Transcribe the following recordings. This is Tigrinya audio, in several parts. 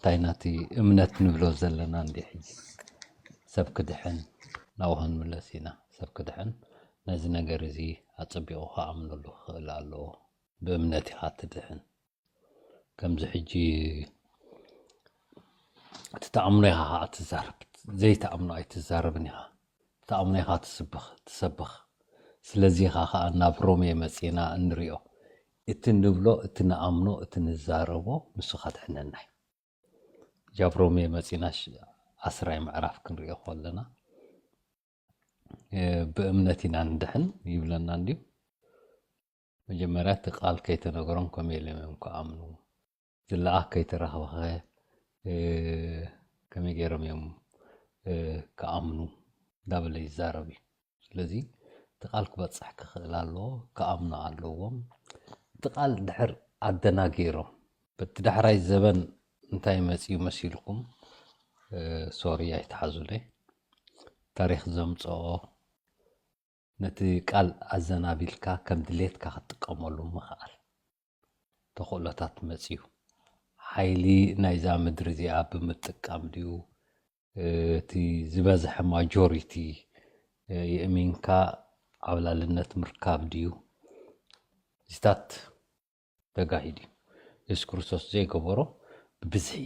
እንታይ ናቲ እምነት ንብሎ ዘለና እንዲ ሕጂ ሰብ ክድሕን ናብኡ ክንምለስ ኢና። ሰብ ክድሕን ነዚ ነገር እዚ ኣጸቢቑ ክኣምነሉ ክኽእል ኣለዎ። ብእምነት ኢኻ ትድሕን። ከምዚ ሕጂ እቲ ተኣምኖ ኢኻ ኸዓ ትዛረብ፣ ዘይተኣምኖ ኣይትዛረብን ኢኻ። ተኣምኖ ኢኻ ትስብኽ ትሰብኽ። ስለዚ ኢኻ ኸዓ ናብ ሮሜ መጺና እንሪኦ፣ እቲ ንብሎ፣ እቲ ንኣምኖ፣ እቲ ንዛረቦ ንሱ ከድሕነና እዩ። ጃብ ሮሜ መጺና ዓስራይ ምዕራፍ ክንሪኦ ከለና ብእምነት ኢና ንድሕን ይብለና እንድዩ። መጀመርያ እቲ ቃል ከይተነገሮም ከመይ ኢሎም እዮም ክኣምኑ? ዝለኣኽ ከይተረኽበኸ ከመይ ገይሮም እዮም ክኣምኑ? እንዳበለ ይዛረብ እዩ። ስለዚ እቲ ቃል ክበፅሕ ክኽእል ኣለዎ፣ ክኣምኑ ኣለዎም። እቲ ቃል ድሕር ኣደናጊሮም በቲ ዳሕራይ ዘበን እንታይ መፅዩ መሲልኩም? ሶሪ ኣይትሓዙለይ። ታሪኽ ዘምፅኦ ነቲ ቃል ኣዘናቢልካ ከም ድሌትካ ክትጥቀመሉ ምኽኣል ተኽእሎታት መፅዩ። ሓይሊ ናይዛ ምድሪ እዚኣ ብምጥቃም ድዩ? እቲ ዝበዝሐ ማጆሪቲ የእሚንካ ዓብላልነት ምርካብ ድዩ? እዚታት ተጋሂዱ እዩ። የሱስ ክርስቶስ ዘይገበሮ ብብዝሒ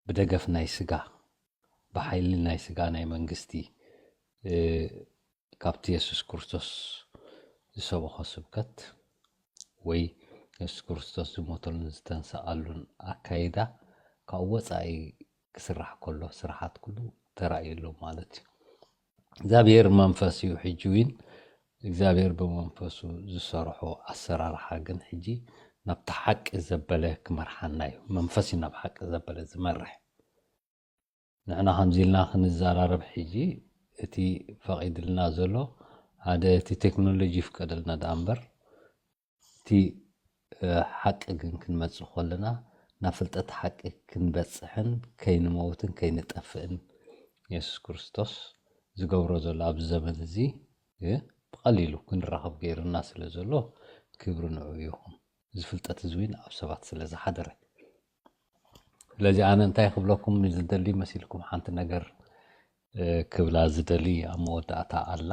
ብደገፍ ናይ ስጋ፣ ብሓይሊ ናይ ስጋ ናይ መንግስቲ፣ እ፣ ካብቲ የሱስ ክርስቶስ ዝሰበኾ ስብከት ወይ የሱስ ክርስቶስ ዝሞተሉን ዝተንስኣሉን ኣካይዳ ካብኡ ወጻኢ ክስራሕ ከሎ ስራሓት ኩሉ ተራእዩ ኣሎ ማለት እዩ። እግዚኣብሔር መንፈስ እዩ። ሕጂ እውን እግዚኣብሔር ብመንፈሱ ዝሰርሖ ኣሰራርሓ ግን ሕጂ ናብቲ ሓቂ ዘበለ ክመርሓና እዩ። መንፈስ እዩ ናብ ሓቂ ዘበለ ዝመርሕ። ንሕና ከምዚ ኢልና ክንዘራረብ ሕጂ እቲ ፈቒድልና ዘሎ ሓደ እቲ ቴክኖሎጂ ይፍቀደልና ደኣ እምበር እቲ፣ እ፣ ሓቂ ግን ክንመጽእ ከለና ናብ ፍልጠት ሓቂ ክንበጽሕን ከይንመውትን ከይንጠፍእን የሱስ ክርስቶስ ዝገብሮ ዘሎ ኣብዚ ዘመን እዚ፣ እ፣ ብቐሊሉ ክንራኸብ ገይሩና ስለ ዘሎ ክብሪ ንዕኡ ይኹን። እዚ ፍልጠት እዚ እውን ኣብ ሰባት ስለ ዝሓደረ። ስለዚ ኣነ እንታይ ክብለኩም ዝደሊ መሲልኩም ሓንቲ ነገር፣ እ፣ ክብላ ዝደሊ ኣብ መወዳእታ ኣላ።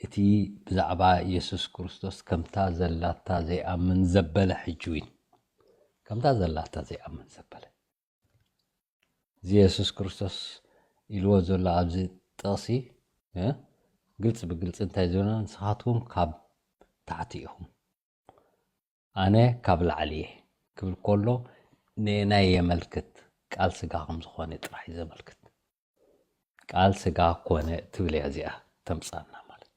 እቲ ብዛዕባ የሱስ ክርስቶስ ከምታ ዘላታ ዘይኣምን ዘበለ ሕጂ እውን ከምታ ዘላታ ዘይኣምን ዘበለ። እዚ የሱስ ክርስቶስ ኢልዎ ዘሎ ኣብዚ ጥቕሲ፣ እ፣ ግልጽ ብግልጽ እንታይ ዝብለና? ንስኻትኩም ካብ ታሕቲ ኢኹም፣ ኣነ ካብ ላዕሊ እየ ክብል ከሎ ነየናይ የመልክት? ቃል ስጋ ከም ዝኾነ ጥራሕ እዩ ዘመልክት። ቃል ስጋ ኮነ ትብል እያ እዚኣ ተምጻና ማለት እዩ።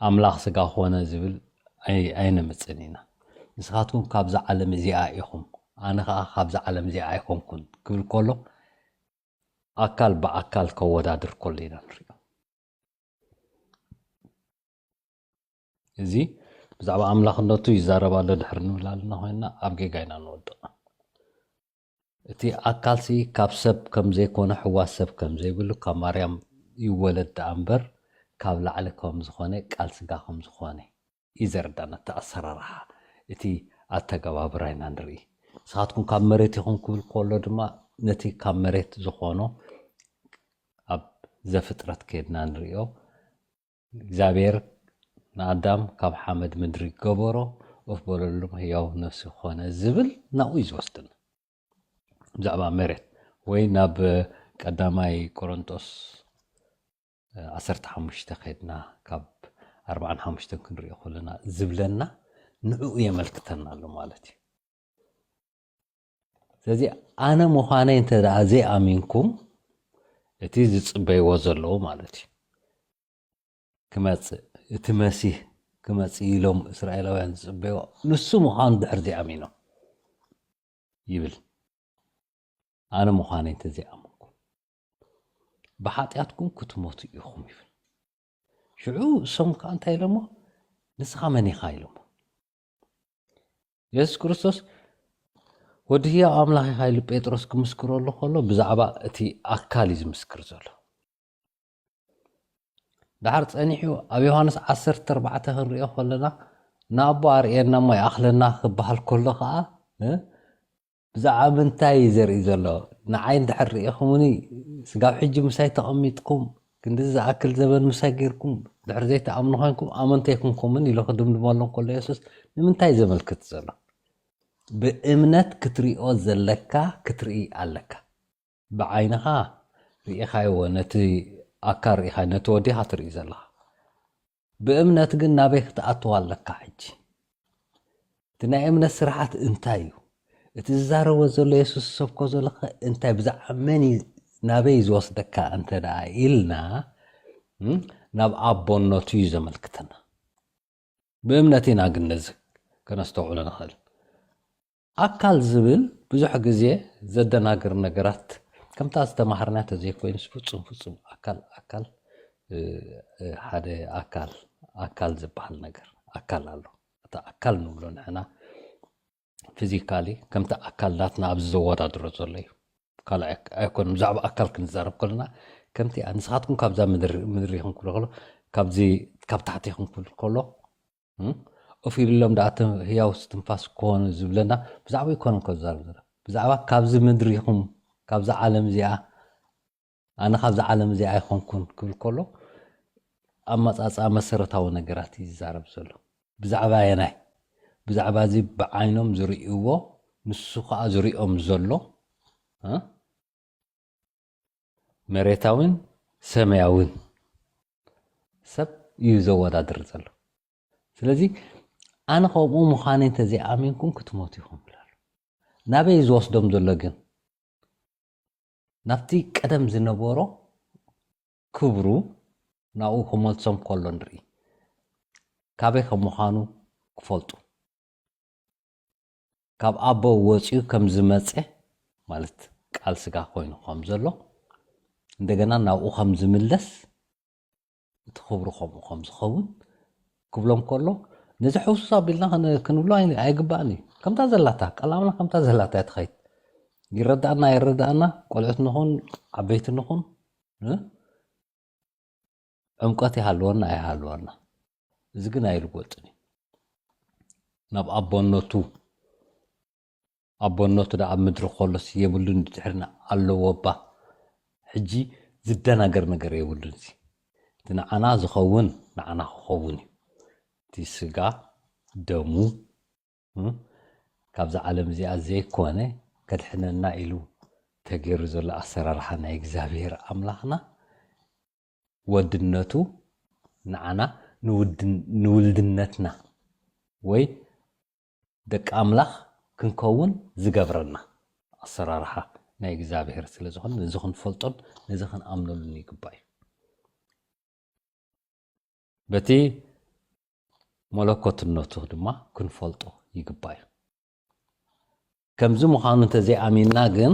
ኣምላኽ ስጋ ኮነ ዝብል ኣይ-፣ ኣይነምጽን ኢና። ንስኻትኩም ካብዛ ዓለም እዚኣ ኢኹም፣ ኣነ ኸኣ ካብዛ ዓለም እዚኣ ኣይኮንኩን ክብል ከሎ ኣካል ብኣካል ከወዳድር ከሎ ኢና ንሪኦ። እዚ ብዛዕባ ኣምላኽነቱ ይዛረብ ኣሎ ድሕሪ ንብል ኣለና ኮይንና ኣብ ጌጋ ኢና ንወድቕ። እቲ ኣካልሲ ካብ ሰብ ከም ዘይኮነ፣ ሕዋስ ሰብ ከም ዘይብሉ፣ ካብ ማርያም ይወለድ ደኣ እምበር ካብ ላዕሊ ከም ዝኾነ፣ ቃል ስጋ ከም ዝኾነ እዩ ዘረዳና። እቲ ኣሰራርሓ፣ እቲ ኣተገባብራ ኢና ንርኢ። ንስኻትኩም ካብ መሬት ኢኹም ክብል ከሎ ድማ ነቲ ካብ መሬት ዝኾኖ ኣብ ዘፍጥረት ከድና ንሪኦ። እግዚኣብሔር ንኣዳም ካብ ሓመድ ምድሪ ገበሮ፣ ኡፍ በለሉም ህያው ነፍሲ ኮነ ዝብል ናብኡ እዩ ዝወስድና። ብዛዕባ መሬት ወይ ናብ ቀዳማይ ቆሮንጦስ ዓሰርተ ሓሙሽተ ከድና ካብ ኣርባዓን ሓሙሽተን ክንሪኦ ከለና ዝብለና ንዕኡ የመልክተና ኣሎ ማለት እዩ። ስለዚ ኣነ ምዃነይ እንተ ደኣ ዘይኣሚንኩም እቲ ዝጽበይዎ ዘለዉ ማለት እዩ። ክመጽእ፣ እቲ መሲህ ክመጽእ ኢሎም እስራኤላውያን ዝጽበይዎ ንሱ ምዃኑ ድሕር ዘይኣሚኖም ይብል። ኣነ ምዃነይ እንተ ዘይኣመንኩም ብሓጢኣትኩም ክትሞቱ ኢኹም ይብል። ሽዑ እሶም ከኣ እንታይ ኢሎሞ? ንስኻ መን ኢኻ ኢሎሞ። የሱስ ክርስቶስ ወዲ ህያው ኣምላኽ ኢኻ ኢሉ ጴጥሮስ ክምስክረሉ ከሎ ብዛዕባ እቲ ኣካል እዩ ዝምስክር ዘሎ። ድሓር ጸኒሑ ኣብ ዮሃንስ ዓሰርተ ኣርባዕተ ክንሪኦ ከለና ንኣቦ ኣርእየና እሞ ይኣኽለና ክበሃል ከሎ ከኣ፣ እ፣ ብዛዕባ ምንታይ እዩ ዘርኢ ዘሎ? ንዓይ እንድሕር ርኢኹምኒ፣ ስጋብ ሕጂ ምሳይ ተቐሚጥኩም፣ ክንዲ ዝኣክል ዘበን ምሳይ ጌርኩም፣ ድሕሪ ዘይትኣምኑ ኮይንኩም፣ ኣመንቲ ኣይኮንኩምን ኢሉ ክድምድመሎም ከሎ የሱስ ንምንታይ ዘመልክት ዘሎ? ብእምነት ክትሪኦ ዘለካ ክትርኢ ኣለካ። ብዓይንኻ ርኢኻዮ፣ ነቲ ኣካል ርኢኻ፣ ነቲ ወዲኻ ትርኢ ዘለኻ። ብእምነት ግን ናበይ ክትኣትዋ ኣለካ? ሕጂ እቲ ናይ እምነት ስርሓት እንታይ እዩ? እቲ ዝዛረቦ ዘሎ፣ የሱስ ዝሰብኮ ዘሎ እንታይ፣ ብዛዕባ መን እዩ፣ ናበይ እዩ ዝወስደካ እንተ ደኣ ኢልና፣ እም፣ ናብ ኣቦነቱ እዩ ዘመልክተና። ብእምነት ኢና ግን ነዚ ከነስተውዕሎ ንኽእል። ኣካል ዝብል ብዙሕ ግዜ ዘደናግር ነገራት፣ ከምታ ዝተማሃርና ተዘይኮይኑስ፣ ፍጹም ፍጹም ኣካል ኣካል እ፣ እ፣ ሓደ ኣካል ኣካል ዝበሃል ነገር ኣካል ኣሎ። እቲ ኣካል ንብሎ ንሕና ፊዚካሊ ከምቲ ኣካል ናትና ኣብዚ ዘወዳድሮ ዘሎ እዩ። ካልእ ኣይ-፣ ኣይኮነን። ብዛዕባ ኣካል ክንዛረብ ከለና ከምቲ ንስኻትኩም ካብዛ ምድሪ፣ ምድሪ ኢኹም ክብሎ ከሎ፣ ካብዚ፣ ካብ ታሕቲ ኢኹም ክብል ከሎ፣ እም፣ ኦፍ ኢሎም ደኣ ተ-፣ ህያው ትንፋስ ክኾኑ ዝብለና ብዛዕባ ኣይኮነን ከዛርብ ዘሎ። ብዛዕባ ካብዚ ምድሪ ኢኹም፣ ካብዛ ዓለም እዚኣ፣ ኣነ ካብዛ ዓለም እዚኣ ኣይኮንኩን ክብል ከሎ፣ ኣመጻጽኣ መሰረታዊ ነገራት እዩ ዝዛረብ ዘሎ። ብዛዕባ ኣየናይ? ብዛዕባ እዚ ብዓይኖም ዝርእይዎ፣ ንሱ ኸኣ ዝርእዮም ዘሎ፣ እ? መሬታዊን ሰማያዊን ሰብ እዩ ዘወዳድር ዘሎ። ስለዚ ኣነ ከምኡ ምዃነይ እንተዘይኣሚንኩም ክትሞቱ ኢኹም ይብል ኣሎ። ናበይ እዩ ዝወስዶም ዘሎ ግን? ናብቲ ቀደም ዝነበሮ ክብሩ ናብኡ ክመልሶም ከሎ ንርኢ። ካበይ ከም ምዃኑ ክፈልጡ። ካብ ኣቦ ወፂኡ ከም ዝመፀ፣ ማለት ቃል ስጋ ኮይኑ ከም ዘሎ፣ እንደገና ናብኡ ከም ዝምለስ፣ እቲ ክብሩ ከምኡ ከም ዝኸውን ክብሎም ከሎ፣ ነዚ ሕውሱስ ኣቢልና ክን-፣ ክንብሎ ኣይ-፣ ኣይግባእን እዩ። ከምታ ዘላታ፣ ቀላምና ከምታ ዘላታ እያ ትኸይድ። ይረዳእና፣ ይረዳእና፣ ቆልዑት ንኹን፣ ዓበይቲ ንኹን፣ እ? ዕምቆት ይሃልወና ኣይሃልወና፣ እዚ ግን ኣይልወጥን እዩ። ናብ ኣቦነቱ፣ ኣቦነቱ ደኣ ኣብ ምድሪ ከሎስ የብሉን፣ ድሕርና ኣለዎ እባ። ሕጂ ዝደናገር ነገር የብሉን። እዚ እቲ ንዓና ዝኸውን ንዓና ክኸውን እዩ። እቲ ስጋ ደሙ፣ እ፣ ካብዛ ዓለም እዚኣ ዘይኮነ ከድሕነና ኢሉ ተገይሩ ዘሎ ኣሰራርሓ ናይ እግዚኣብሔር ኣምላኽና ወድነቱ ንዓና ንውድን-፣ ንውልድነትና ወይ ደቂ ኣምላኽ ክንከውን ዝገብረና ኣሰራርሓ ናይ እግዚኣብሔር ስለ ዝኾነ፣ ነዚ ክንፈልጦን ነዚ ክንኣምነሉን ይግባእ እዩ። በቲ መለኮትነቱ ድማ ክንፈልጦ ይግባእ እዩ። ከምዚ ምዃኑ እንተዘይኣሚንና ግን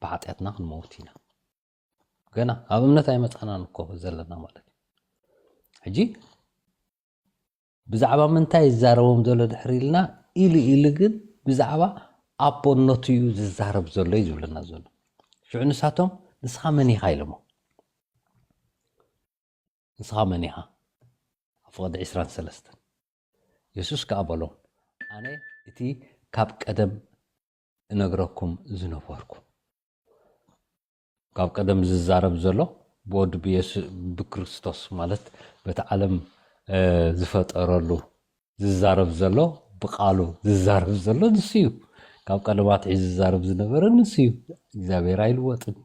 ብሓጢኣትና ክንመውት ኢና። ገና ኣብ እምነት ኣይመጻናን እኮ ዘለና ማለት እዩ። ሕጂ ብዛዕባ ምንታይ ይዛረቦም ዘሎ ድሕሪ ኢልና፣ ኢሉ ኢሉ ግን ብዛዕባ ኣቦነቱ እዩ ዝዛረብ ዘሎ እዩ ዝብለና ዘሎ። ሽዑ ንሳቶም፣ "ንስኻ መን ኢኻ?" ኢሎሞ። "ንስኻ መን ኢኻ?" ኣብ ፍቕዲ ዕስራን ሰለስተን። የሱስ ከኣ በሎም፣ "ኣነ እቲ ካብ ቀደም እነግረኩም ዝነበርኩ." ካብ ቀደም ዝዛረብ ዘሎ ብወዱ ብየሱ-፣ ብክርስቶስ ማለት በቲ ዓለም፣ እ፣ ዝፈጠረሉ ዝዛረብ ዘሎ፣ ብቃሉ ዝዛረብ ዘሎ ንሱ እዩ። ካብ ቀደም ኣትሒዙ ዝዛረብ ዝነበረ ንሱ እዩ። እግዚኣብሔር ኣይልወጥን።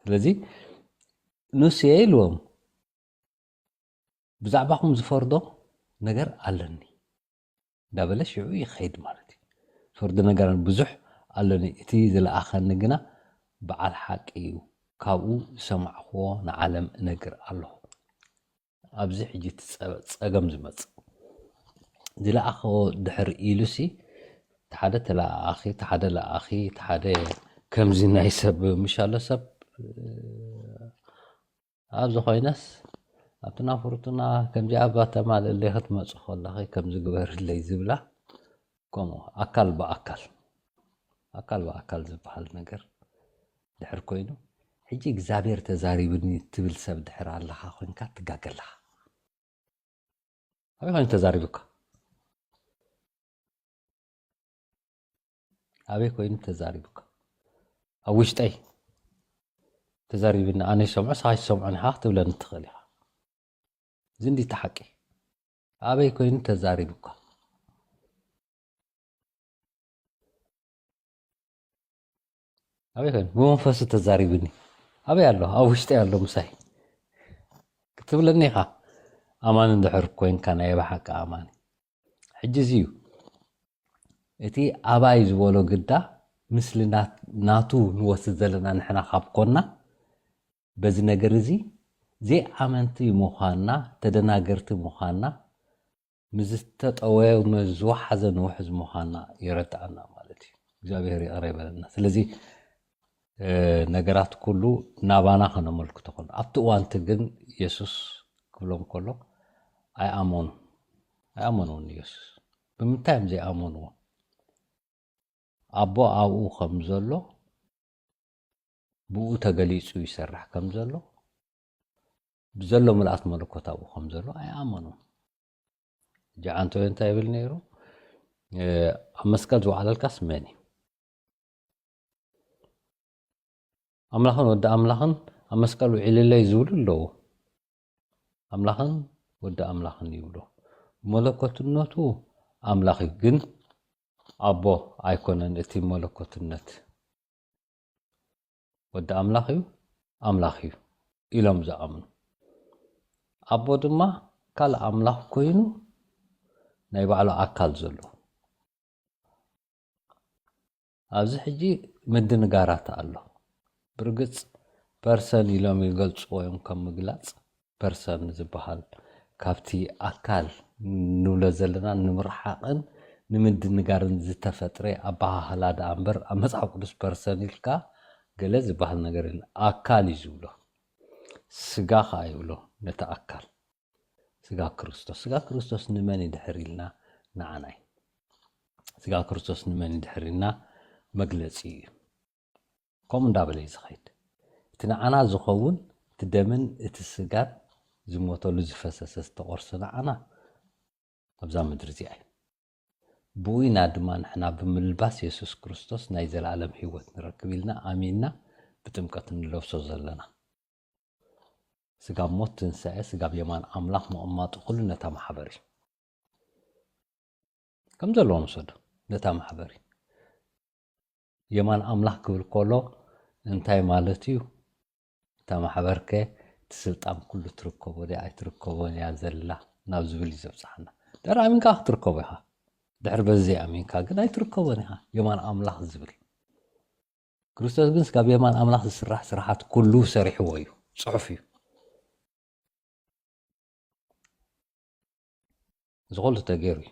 ስለዚ ንሱ እየ ኢልዎም፣ "ብዛዕባኹም ዝፈርዶ ነገር ኣለኒ" እንዳበለ ሽዑ ይኸይድ ማለት እዩ። ዝፈርዶ ነገር ብዙሕ ኣለኒ፣ እቲ ዝለኣኸኒ ግና በዓል ሓቂ እዩ፣ ካብኡ ዝሰማዕክዎ ንዓለም እነግር ኣለኹ። ኣብዚ ሕጂ እቲ ጸ-፣ ጸገም ዝመጽእ፣ ዝለኣኸዎ ድሕር ኢሉሲ፣ እቲ ሓደ ተለኣኣኺ፣ እቲ ሓደ ለኣኺ፣ እቲ ሓደ ከምዚ ናይ ሰብ ምሻሎ ሰብ፣ ኣብዚ ኮይነስ፣ ኣብቲ ናፍርቱና ከምዚ ኣብ ኣተማልእለይ ክትመጹ ከለኺ ከምዚ ግበርለይ ዝብላ፣ ከምኡ ኣካል ብኣካል፣ ኣካል ብኣካል ዝበሃል ነገር ድሕር ኮይኑ፣ ሕጂ እግዚኣብሔር ተዛሪብኒ ትብል ሰብ ድሕር ኣለኻ ኮይንካ ትጋገ ኣለኻ። ኣበይ ኮይኑ ተዛሪቡካ? ኣበይ ኮይኑ ተዛሪቡካ? ኣብ ውሽጠይ ተዛሪብኒ፣ ኣነ ይሰምዖ፣ ንስኻ ይሰምዖን ኢኻ ክትብለኒ ትኽእል ኢኻ። እዚ እንዲ እቲ ሓቂ። ኣበይ ኮይኑ ተዛሪቡካ? ኣበይ ኮይኑ? ብመንፈሱ ተዛሪብኒ። ኣበይ ኣሎ? ኣብ ውሽጠይ ኣሎ ምሳይ ክትብለኒ ኢኻ። ኣማኒ እንድሕር ኮይንካ፣ ናይ ብሓቂ ኣማኒ። ሕጂ እዚ እዩ እቲ ኣባይ ዝበሎ ግዳ፣ ምስሊ ናት-፣ ናቱ ንወስድ ዘለና ንሕና ካብ ኮና፣ በዚ ነገር እዚ ዘይኣመንቲ ምዃንና፣ ተደናገርቲ ምዃንና፣ ምስ ዝተጠወየ፣ ምስ ዝወሓዘ ንውሕዝ ምዃንና የረድኣና ማለት እዩ። እግዚኣብሔር ይቕረ ይበለና። ስለዚ፣ እ፣ ነገራት ኩሉ ናባና ከነመልክቶ ኾን። ኣብቲ እዋንቲ ግን የሱስ ክብሎም ከሎ ኣይኣመኑ-፣ ኣይኣመኑን የሱስ። ብምንታይ እዮም ዘይኣመንዎ? ኣቦ ኣብኡ ከም ዘሎ፣ ብኡ ተገሊጹ ይሰርሕ ከም ዘሎ፣ ብዘሎ ምልኣት መለኮት ኣብኡ ከም ዘሎ ኣይኣመኑን። ሕጂ ዓንቶዮ እንታይ ይብል ነይሩ? እ፣ ኣብ መስቀል ዝወዓለልካስ መን እዩ? ኣምላኽን ወዲ ኣምላኽን ኣብ መስቀል ውዒልለይ ዝብሉ ኣለዉ። ኣምላኽን ወዲ ኣምላኽን ይብሎ። መለኮትነቱ ኣምላኽ እዩ፣ ግን ኣቦ ኣይኮነን እቲ መለኮትነት። ወዲ ኣምላኽ እዩ፣ ኣምላኽ እዩ ኢሎም ዝኣምኑ። ኣቦ ድማ ካልእ ኣምላኽ ኮይኑ ናይ ባዕሉ ኣካል ዘሎ። ኣብዚ ሕጂ ምድንጋራት ኣሎ። ብርግጽ ፐርሰን ኢሎም ይገልጽዎ እዮም፣ ከም ምግላጽ ፐርሰን ዝበሃል ካብቲ ኣካል ንብሎ ዘለና ንምርሓቕን ንምድንጋርን ዝተፈጥረ ኣበሃህላ ደኣ እምበር፣ ኣብ መጽሓፍ ቅዱስ ፐርሰን ኢልካ ገለ ዝበሃል ነገር የለን። ኣካል እዩ ዝብሎ፣ ስጋ ኸኣ ይብሎ ነቲ ኣካል። ስጋ ክርስቶስ። ስጋ ክርስቶስ ንመን ይድሕር ኢልና? ንዓና እዩ። ስጋ ክርስቶስ ንመን ይድሕር ኢልና? መግለጺ እዩ። ከምኡ እንዳበለ እዩ ዝኸይድ። እቲ ንዓና ዝኸውን፣ እቲ ደምን እቲ ስጋን ዝሞተሉ፣ ዝፈሰሰ፣ ዝተቖርሰ ንዓና ኣብዛ ምድሪ እዚኣ እዩ። ብኡ ኢና ድማ ንሕና ብምልባስ የሱስ ክርስቶስ ናይ ዘለኣለም ህይወት ንረክብ ኢልና ኣሚንና ብጥምቀት እንለብሶ ዘለና። ስጋብ ሞት ትንሳኤ፣ ስጋብ የማን ኣምላኽ ምቕማጡ ኩሉ ነታ ማሕበር እዩ። ከም ዘለዎ ንውሰዶ፣ ነታ ማሕበር እዩ። የማን ኣምላኽ ክብል ከሎ እንታይ ማለት እዩ? እታ ማሕበርከ እቲ ስልጣን ኩሉ ትርከቦ ድያ ኣይትርከቦን እያ ዘላ ናብ ዝብል እዩ ዘብጽሓና። ድሕሪ ኣሚንካ ክትርከቦ ኢኻ። ድሕሪ በዚ ዘይኣሚንካ ግን ኣይትርከቦን ኢኻ። የማን ኣምላኽ ዝብል። ክርስቶስ ግን ስጋብ የማን ኣምላኽ ዝስራሕ ስራሓት ኩሉ ሰሪሕዎ እዩ። ጽሑፍ እዩ። እዚ ኩሉ ተገይሩ እዩ።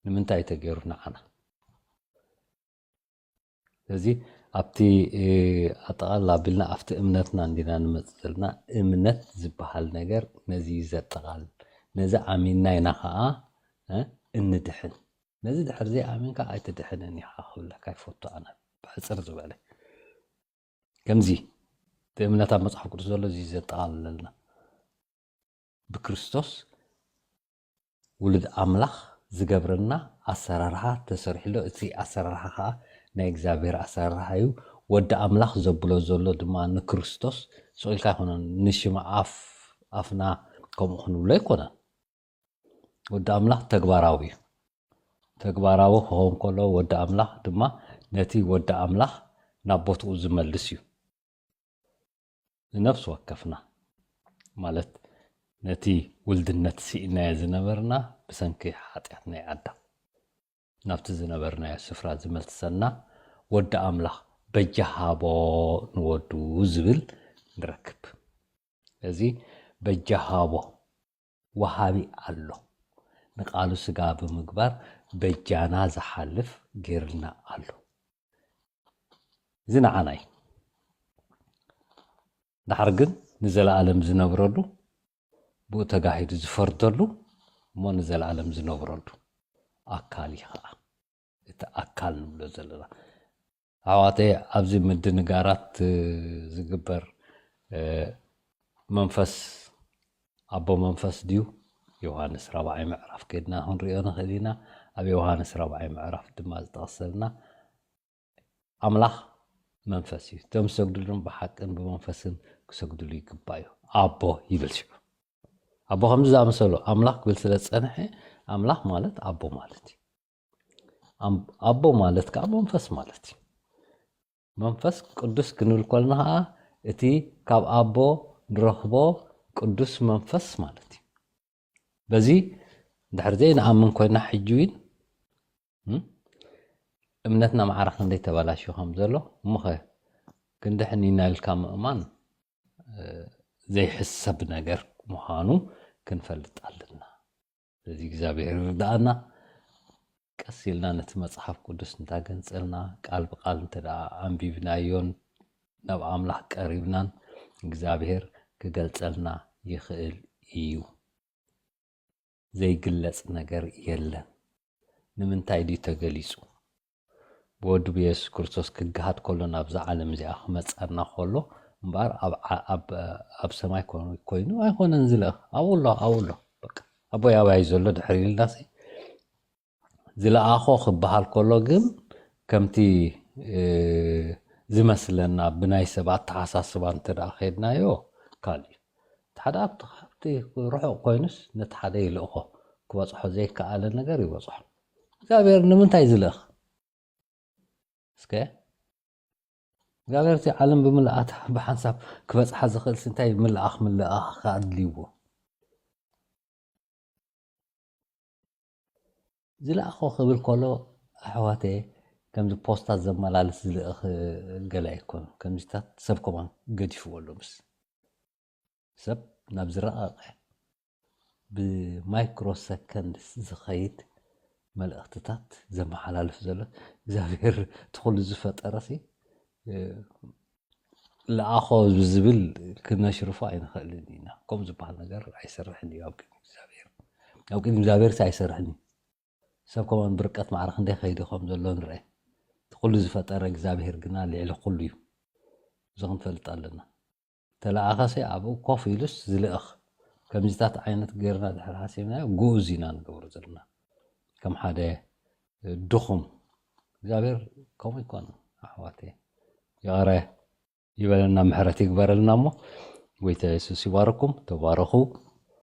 ንምንታይ ተገይሩ ንዓና? ስለዚ ኣብቲ፣ እ፣ ኣጠቓልላ ኣቢልና ኣብቲ እምነትና እንዲና ንመጽእ ዘለና። እምነት ዝበሃል ነገር ነዚ እዩ ዘጠቓልል። ነዚ ኣሚንና ኢና ኸኣ፣ እ፣ እንድሕን። ነዚ ድሕሪ ዘይኣሚንካ ኣይትድሕንን ኢኻ ክብለካ ይፈቱ ኣነ ብሕጽር ዝበለ። ከምዚ እቲ እምነት ኣብ መጽሓፍ ቅዱስ ዘሎ እዚ ዘጠቓልለልና። ብክርስቶስ ውሉድ ኣምላኽ ዝገብረና ኣሰራርሓ ተሰሪሑ ኣሎ። እቲ ኣሰራርሓ ኸኣ ናይ እግዚኣብሔር ኣሰራርሓ እዩ። ወዲ ኣምላኽ ዘብሎ ዘሎ ድማ ንክርስቶስ ስቕ ኢልካ ኣይኮነን። ንሽም ኣፍ፣ ኣፍና ከምኡ ክንብሎ ኣይኮነን። ወዲ ኣምላኽ ተግባራዊ እዩ። ተግባራዊ ክኸውን ከሎ ወዲ ኣምላኽ ድማ ነቲ ወዲ ኣምላኽ ናብ ቦትኡ ዝመልስ እዩ። ንነፍሲ ወከፍና፣ ማለት ነቲ ውልድነት ስኢናዮ ዝነበርና ብሰንኪ ሓጢኣት ናይ ኣዳም ናብቲ ዝነበርናዮ ስፍራ ዝመልሰና ወዲ ኣምላኽ በጃ ሃቦ ንወዱ ዝብል ንረክብ። እዚ በጃ ሃቦ ወሃቢ ኣሎ። ንቃሉ ስጋ ብምግባር በጃና ዝሓልፍ ገይርልና ኣሎ። እዚ ንዓና እዩ። ድሓር ግን ንዘለኣለም ዝነብረሉ፣ ብኡ ተጋሂዱ ዝፈርደሉ፣ እሞ ንዘለኣለም ዝነብረሉ ኣካል እዩ ኸዓ። እቲ ኣካል ንብሎ ዘለና። ኣሕዋተይ፣ ኣብዚ ምድንጋራት፣ እ፣ ዝግበር፣ እ፣ መንፈስ፣ ኣቦ መንፈስ ድዩ? ዮሃንስ ራብዓይ ምዕራፍ ከድና ክንሪኦ ንኽእል ኢና። ኣብ ዮሃንስ ራብዓይ ምዕራፍ ድማ ዝጠቕሰልና ኣምላኽ መንፈስ እዩ። እቶም ዝሰግድሉን ብሓቅን ብመንፈስን ክሰግድሉ ይግባእ እዩ። ኣቦ ይብል ሽዑ። ኣቦ ከምዚ ዝኣመሰሉ ኣምላኽ ክብል ስለ ዝጸንሐ፣ ኣምላኽ ማለት ኣቦ ማለት እዩ። ኣም-፣ ኣቦ ማለት ከዓ መንፈስ ማለት እዩ። መንፈስ ቅዱስ ክንብል ከለና ከዓ እቲ ካብ ኣቦ ንረኽቦ ቅዱስ መንፈስ ማለት እዩ። በዚ ድሕሪ ዘይንኣምን ኮይና ሕጂ እውን፣ እም፣ እምነትና ማዕረ ክንደይ ተበላሽዩ ከም ዘሎ፣ እሞኸ ክንዲ ሕኒና ኢልካ ምእማን፣ እ፣ ዘይሕሰብ ነገር ምዃኑ ክንፈልጥ ኣለና። ስለዚ እግዚኣብሔር ይርድኣና። ቀስ ኢልና ነቲ መጽሓፍ ቅዱስ እንታገንጸልና፣ ቃል ብቃል እንተ ደኣ ኣንቢብናዮን ናብ ኣምላኽ ቀሪብናን፣ እግዚኣብሔር ክገልጸልና ይኽእል እዩ። ዘይግለጽ ነገር የለን። ንምንታይ ድዩ ተገሊጹ? ብወዱ ብየሱስ ክርስቶስ ክገሃድ ከሎ ናብዛ ዓለም እዚኣ ክመጸና ከሎ እምበኣር ኣብ ዓ-፣ ኣብ፣ ኣብ ሰማይ ኮ-፣ ኮይኑ ኣይኮነን ዝልእኽ። ኣብኡ ኣሎ፣ ኣብኡ ኣሎ። በቃ፣ ኣቦይ ኣባይ ዘሎ ድሕር ኢልናሲ ዝለኣኾ ክበሃል ከሎ ግን ከምቲ፣ እ፣ ዝመስለና ብናይ ሰብ ኣተሓሳስባ እንተ ደኣ ከድናዮ ካልእ እዩ። እቲ ሓደ ኣብቲ፣ ኣብቲ ርሑቕ ኮይኑስ ነቲ ሓደ ይልእኾ። ክበጽሖ ዘይከኣለ ነገር ይበጽሖ። እግዚኣብሔር ንምንታይ ዝልእኽ? እስከ እግዚኣብሔር እቲ ዓለም ብምልኣታ ብሓንሳብ ክበጽሓ ዝኽእል እንታይ ምልኣኽ ምልኣኽ ከኣድልይዎ? ዝለኣኾ ክብል ከሎ ኣሕዋተየ ከምዚ ፖስታ ዘመላልስ ዝልእኽ ገለ ኣይኮኑ። ከምዚታት ሰብ ከማን ገዲፍዎ ኣሎ። ምስ ሰብ ናብ ዝረቐቐ ብማይክሮ ሰከንድስ ዝኸይድ መልእኽትታት ዘመሓላልፍ ዘሎ እግዚኣብሔር እቲ ኩሉ ዝፈጠረ ሲ፣ እ፣ ለኣኾ ዝብል ክነሽርፎ ኣይንኽእልን ኢና። ከምኡ ዝበሃል ነገር ኣይሰርሕን እዩ ኣብ ቅድሚ እግዚኣብሔር። ኣብ ቅድሚ እግዚኣብሔር ሲ ኣይሰርሕን እዩ። ሰብ ከማን ብርቀት ማዕረ ክንደይ ከይዱ ከም ዘሎ ንርአ። እቲ ኩሉ ዝፈጠረ እግዚኣብሔር ግና ልዕሊ ኩሉ እዩ። እዚ ክንፈልጥ ኣለና። ተለኣኸ ሲ ኣብኡ ኮፍ ኢሉስ ዝልእኽ። ከምዚታት ዓይነት ጌርና ድሕር ሓሲብናዮ ግኡዝ ኢና ንገብሮ ዘለና። ከም ሓደ ድኹም። እግዚኣብሔር ከምኡ ኣይኮነን ኣሕዋተየ። ይቕረ ይበለና፣ ምሕረት ይግበረልና እሞ ጎይታ የሱስ ይባርኩም። ተባረኹ።